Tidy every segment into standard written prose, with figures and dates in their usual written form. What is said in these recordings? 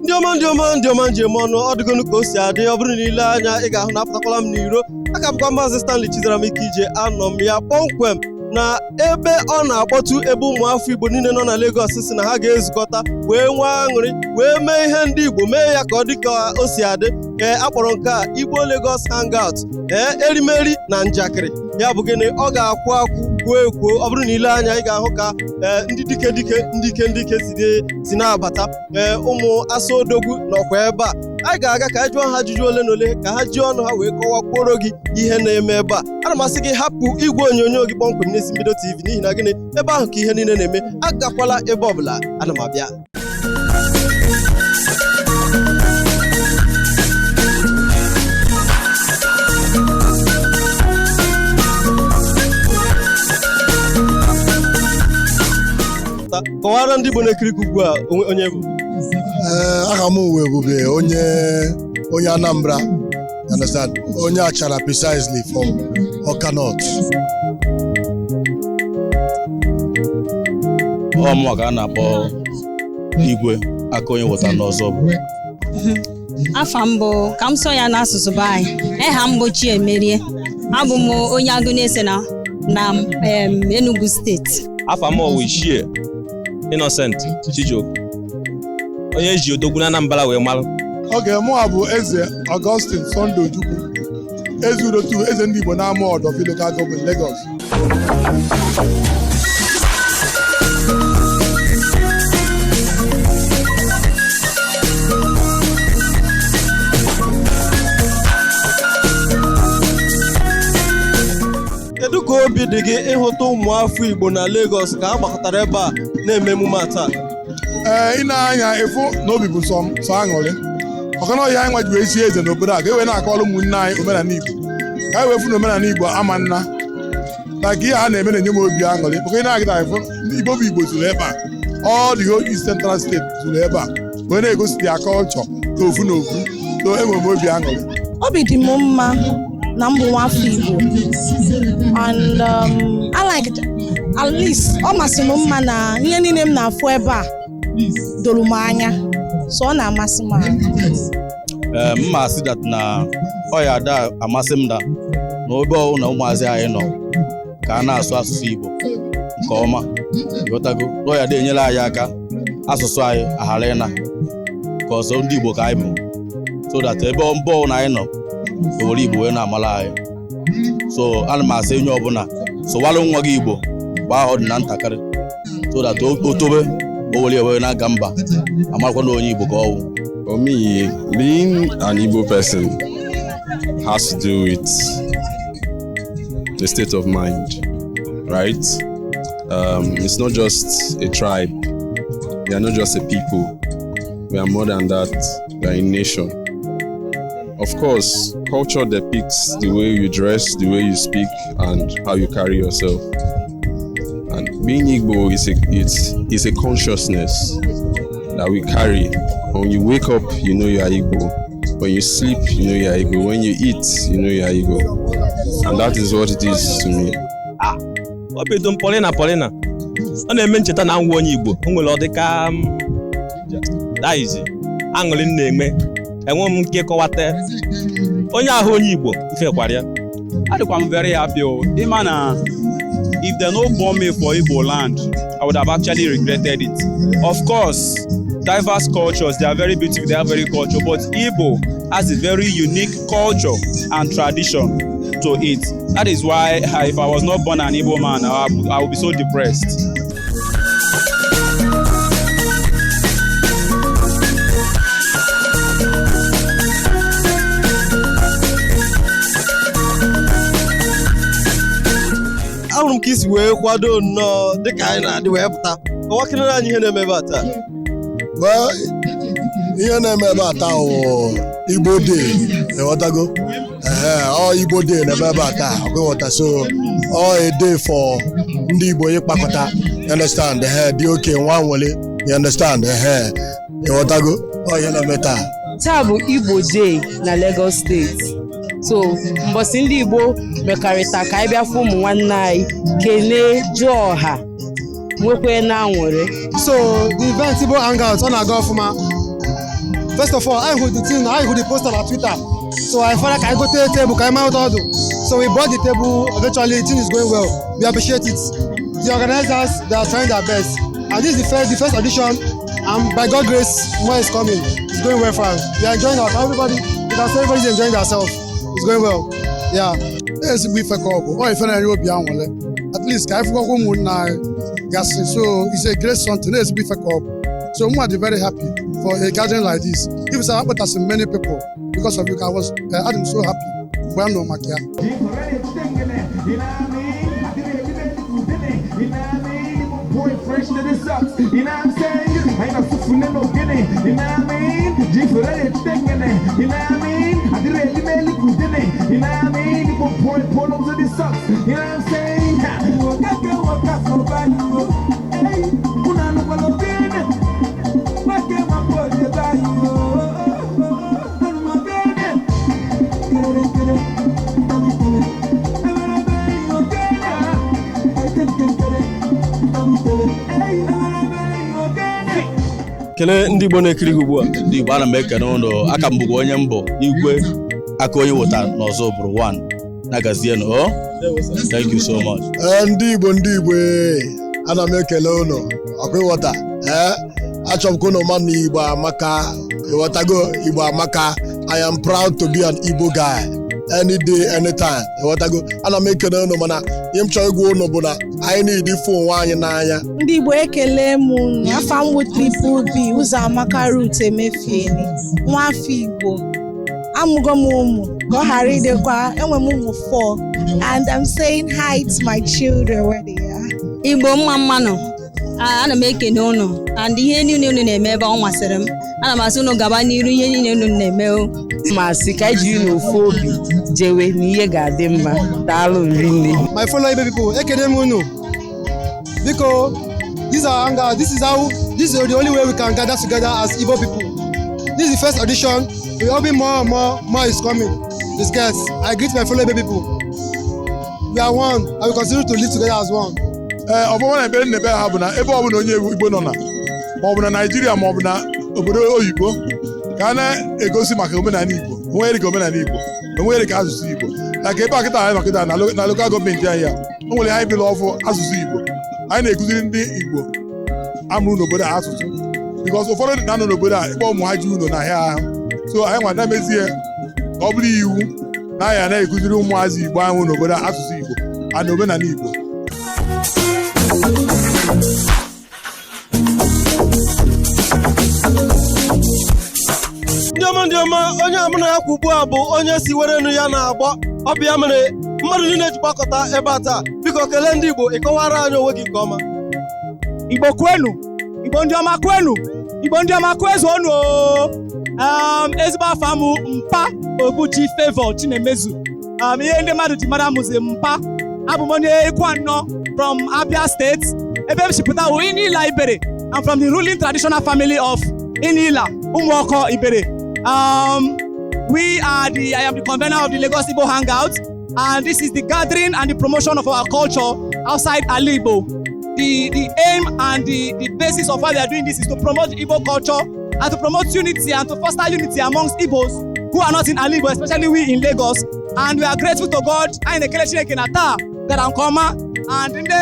Ndị ọma, ndị ọma, ndị ọma, njem ọnụ ọ dịgonu ka o si adị. Ọ bụrụ na ile anya, ị ga-ahụ na apụtakwala m n'iro aka. Bụkwa Maazị Stanley Chizaram ike ije. Anọ m ya kpọmkwem na ebe ọ na-akpọtụ, ebe ụmụafọ Igbo niile nọ na Lagos si na ha ga-ezukọta wee nwee aṅụrị, wee mee ihe ndị Igbo, mee ya ka ọ dị ka o si adị. Ee, akpọrọ nke a Igbo Lagos Hangout. Ee, erimeri na njakịrị ya bụ gịnị? Ọ ga-akwụ akwụ kwuo ekwuo. Ọ bụrụ na ile anya, ị ga-ahụ ka ee ndị dike dike, ndị ike ndị ike si si na-abata. Ee, ụmụ asa odogwu nọkwa ebe a. Anyị ga-aga ka anyị jụọ ha ajụjụ ole na ole, ka ha ji ọnụ ha wee kọwakwuoro gị ihe na-eme ebe a. Ana m asị gị hapụ igwe onyonyo gị kpọmkwem n'Isi Mbido TV, n'ihi na gịnị? Ebe ahụ ka ihe niile na-eme. Agakwala ebe ọbụla, ana m abịa. Kọwara ndị Igbo na-ekiri gị ugbu a onye bụ. Ee, aha m wụ Ebube, onye Anambra, you understand? Onye Achara, precisely from Awka North. Ọ mụnwa ka a na-akpọ Igwe aka onye weta n'ọzọ bụ. Afa m bụ, ka m sọ ya n'asụsụ be anyị, eha m bụ Chiemerie. Abụ m onye Agụnese na Enugu Steeti. Afa m ọwụ Ichie Innocent Chijioke, onye eji odogwu na Anambra wee malụ. Oge mụa bụ Eze Augustine Sunday Ojukwu, Eze Udotu, eze ndị Igbo n'ama Ọdọfi Local Government, Lagos. Kedu ka obi dị gị ịhụta ụmụafọ Igbo na Lagos ka a gbakọtara ebe a na-eme emume a taa? Ee, ị na-anya ịfụ na obi bụ sọ sọ aṅụrị, maka na ọhịa anyị nwa ji wee sie eze n'obodo a ka e wee na-akọwara ụmụnne anyị omenala Igbo, ka anyị wee fụ na omenala Igbo ama nna na ka ihe a na-eme na-enye m obi aṅụrị, maka ị na-agịda ịfụ ndị Igbo bụ Igbo zuru ebe a. All the whole East Central State zuru ebe a wee na-egosi their culture n'ofu n'ofu. So enwere m obi aṅụrị. Obi dị m mma na m bụ nwafọ Igbo and I like it. At least ọ masịrị m mma na ihe niile m na-afụ ebe a doro m anya, so ọ na-amasị m ahụ. Ee, m ma sị that na ọ ya ada amasị m na obe ọwụ na ụmụazị anyị nọ ka a na-asụ asụsụ Igbo nke ọma, ịghọtago? Ọ ya da enyere anyị aka asụsụ anyị aghara ịna ka ọzọ. Ndị Igbo ka anyị bụ, so that ebe mbọ ọwụ na anyị nọ ewere Igbo wee na-amara anyị. So ana m asị onye ọbụla sụwalụ nwa gị Igbo mgbe ahụ ọ dị na ntakịrị, so that o tobe, o were ewe na-aga mba, amarakwa na onye Igbo ka ọ wụ. For me, being an Igbo person has to do with the state of mind, right? It's not just a tribe. We are not just a people. We are more than that. We are a nation. Of course, culture depicts the way you dress, the way you speak, and how you carry yourself. And being Igbo is a it's is a consciousness that we carry. When you wake up, you know you are Igbo. When you sleep, you know you are Igbo. When you eat, you know you are Igbo. And that is what it is to me. Obi dị m Paulina Paulina. Ọ na-eme ncheta na ngwa onye Igbo o nwere ọ dịka daizi aṅụrị m na-eme, enwe m nke ịkọwata onye ahụ onye Igbo ife kwara ya. Adịkwa m very happy o. Ịma na if dem no born me for Igbo land, I would have actually regretted it. Of course, diverse cultures, they are very beautiful, they are very culture, but Igbo has a very unique culture and tradition to it. That is why if I was not born an Igbo man, I would be so depressed. Ahụrụ m ka isi wee kwado nnọọ dịka anyị na-adị wee pụta. Kọwakịrịrị anyị ihe na-eme ebe a taa. Well, ihe na-eme ebe a taa wụ Igbo Day, ịghọtago? Ehe, ọ Igbo Day na-eme ebe a taa, ọkwa ịghọta? So ọ a day for ndị Igbo ịkpakọta, you understand? Ehe, dị oke nwa nwere, you understand? Ehe, ịghọtago? Ọ ihe na-eme taa. Taa bụ Igbo Day na Lagos Steeti. So mbọsị ndị Igbo mekọrịta ka anyị bịa fụ ụmụ nwanne anyị, kelee, jụọ ọha, nwekwe na aṅụrị. So the event, Igbo Hangout, ọ na-aga ọfụma. First of all, I hold the thing, I hold the poster na Twitter. So I felt like I go to table, ka anyị mara ọdụ. So we bought the table. Eventually, the thing is going well. We appreciate it. The organizers, they are trying their best. And this is the first edition, and by God grace, more is coming. It's going well for us. We are enjoying ourselves. Everybody, you can see everybody is enjoying themselves. It's going well. Yeah. Ezigbo ife ka ọ bụ, ọ ife na-enye obi aṅụrị, at least ka anyị fụkọkwa ụmụnne anyị gasị. So it's a great something, ezigbo ife ka ọ bụ. So mụ dị very happy for a gathering like this. If say akpọtasị many people because of you, I was I'm so happy mgbe m nụrụ maka ya. Boy, fresh to the socks, you know what I'm saying? Ain't no suffering no guinea, you know what I mean? G for that thing, you know what I mean? I did really really good, you know what I mean? Boy, pull up to the socks, you know what I'm saying? Waka waka for bad, hey, una no lo tiene. Waka ma boy, the Kelee ndị Igbo na-ekiri gị ugbu a. Ndị Igbo, ana m ekene ụnụ. Aka m bụkwa onye mbụ igwe aka onye wụta n'ọzọ bụrụ one na-agazienụ o. Thank you so much. Ee, ndị Igbo, ndị Igbo, ee, ana m ekele unu, ọkwa ịghọta? Ee, achọrọ m ka unu ma na Igbo amaka, ịghọtago? Igbo amaka. I am proud to be an Igbo guy any day, anytime, ịghọtago? Ana m ekele unu, mana ihe m chọrọ ịgwa unu bụ na anyị need ịfụ onwe anyị n'anya. Ndị Igbo, ekele m unu. Afa m bụ Triple B Ụzọamaka Ruth Emefiele, nwafọ Igbo. Amụgo m ụmụ ka ọ ghara ịdịkwa, enwe m ụmụ four, and I'm saying hi to my children where they are. Igbo, mma mmanụ. Ah, ana m ekene unu, and ihe niile unu na-eme ebe ọ masịrị m. Ana m asị unu gaba n'iru ihe niile unu na-eme o. Ma sị ka anyị jiri n'ofu obi jewe na ihe ga-adị mma. Daalụ rinne. My fellow Igbo people, ekele m unu. Biko, this is our hangout. This is how, this is the only way we can gather together as Igbo people. This is the first edition. We hoping more and more, more is coming. This gets. I greet my fellow Igbo people. We are one and we continue to live together as one. Ee, ọfọma na ekpere nnebe ha bụ na ebe ọbụla onye Igbo nọ na, ma ọ bụ na Naijiria, ma ọ bụ na obodo oyibo, ka a na-egosi maka omenala Igbo, onwere ka omenala Igbo, onwere ka asụsụ Igbo. Na ka ebe a kịta anyị nọ kịta na local government anyị a, o nwere anyị bịara ọfụ asụsụ Igbo. Anyị na-ekụziri ndị Igbo amụrụ n'obodo a asụsụ, because ụfọdụ na-anọ n'obodo a, ịkpọ ụmụ ha ji ụlọ na ahịa ahụ. So anyị nwa na-emezie ka ọ bụrụ iwu na anyị na-ekụziri ụmụazị Igbo ahụ n'obodo a asụsụ Igbo and omenala Igbo. Ndị ọma, ndị ọma, onye amụ na ya kwa ugbu a bụ onye si werenu ya na-agbọ ọ bụ ya mere mmadụ niile ji gbakọta ebe a taa. Biko, kelee ndị Igbo, ịkọwara anyị onwe gị nke ọma. Igbo kwenu! Igbo ndị ọma kwenu! Igbo ndị ọma kwezuonu o! Ezigbo afọ m, Mpa Obuchi Favour Chinemezu. Ihe ndị mmadụ ji mara mụzi Mpa. Abụ m onye Ikwu from Abia State. Ebe m si pụta wụ Inila Ibere. I'm from the ruling traditional family of Inila Umuoko Ibere. We are the I am the convener of the Lagos Igbo Hangout, and this is the gathering and the promotion of our culture outside Ali Igbo. The aim and the basis of why we are doing this is to promote Igbo culture and to promote unity and to foster unity amongst Igbos who are not in Ali Igbo, especially we in Lagos. And we are grateful to God. Anyị na-ekele Chineke na taa gara nke ọma, and ndị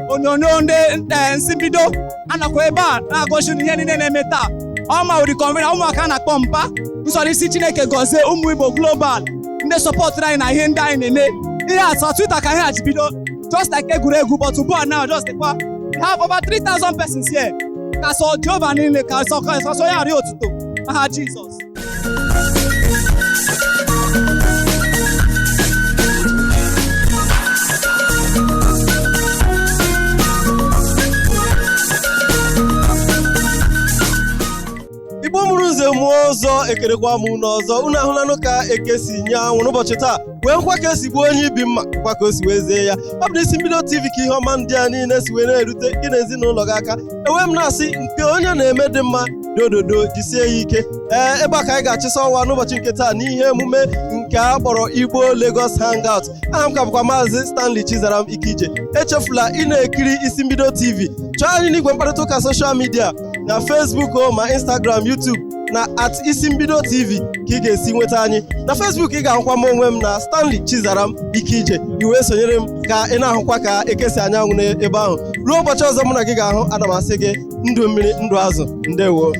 onyonyo ndị nsi mbido anọkwa ebe a na-agosi unu ihe niile na-eme taa. Ọma wuri convener ụmụaka a na-akpọ Mpa. Nsọrọ isi Chineke gọzie ụmụ Igbo global ndị sọpọtụrụ anyị na ihe ndị anyị na-eme. Ihe atọ Twitter ka ihe a ji bido just like egwuregwu, but ugbu a now just dịkwa we have over 3,000 persons here. Ka sọ Jehova niile ka sọ ya arịa otuto aha Jizọs. Igbo mụrụ nze mụọ ọzọ, ekerekwa m unu ọzọ. Unu ahụlanụ ka eke si nye anwụ n'ụbọchị taa, wee nkwa ka esi gbuo onye ibi mma, nkwa ka o si wee zie ya. Ọ bụ n'isi mbido TV ka ihe ọma ndị a niile si wee na-erute gị na ezinụlọ gị aka. Enwe m na-asị nke onye na-eme dị mma, dododo, jisie ya ike. Ee, ebe a ka anyị ga-achịsa ọnwa n'ụbọchị nke taa n'ihe emume nke a kpọrọ Igbo Lagos Hangout. Aha m ka bụkwa Maazị Stanley Chizaram Ikije. Echefula ị na-ekiri Isi Mbido TV. Chọọ anyị n'igwe mkparịta ụka social media na Facebook o ma Instagram, YouTube na @IsiMbidoTV ka ị ga-esi nweta anyị. Na Facebook ị ga-ahụkwa m onwe m na Stanley Chizaram Ikije. I wee sonyere m ka ị na-ahụkwa ka ekesi anyanwụ n'ebe ahụ. Ruo ụbọchị ọzọ mụ na gị ga-ahụ, ana m asị gị ndụ mmiri, ndụ azụ. Ndewo.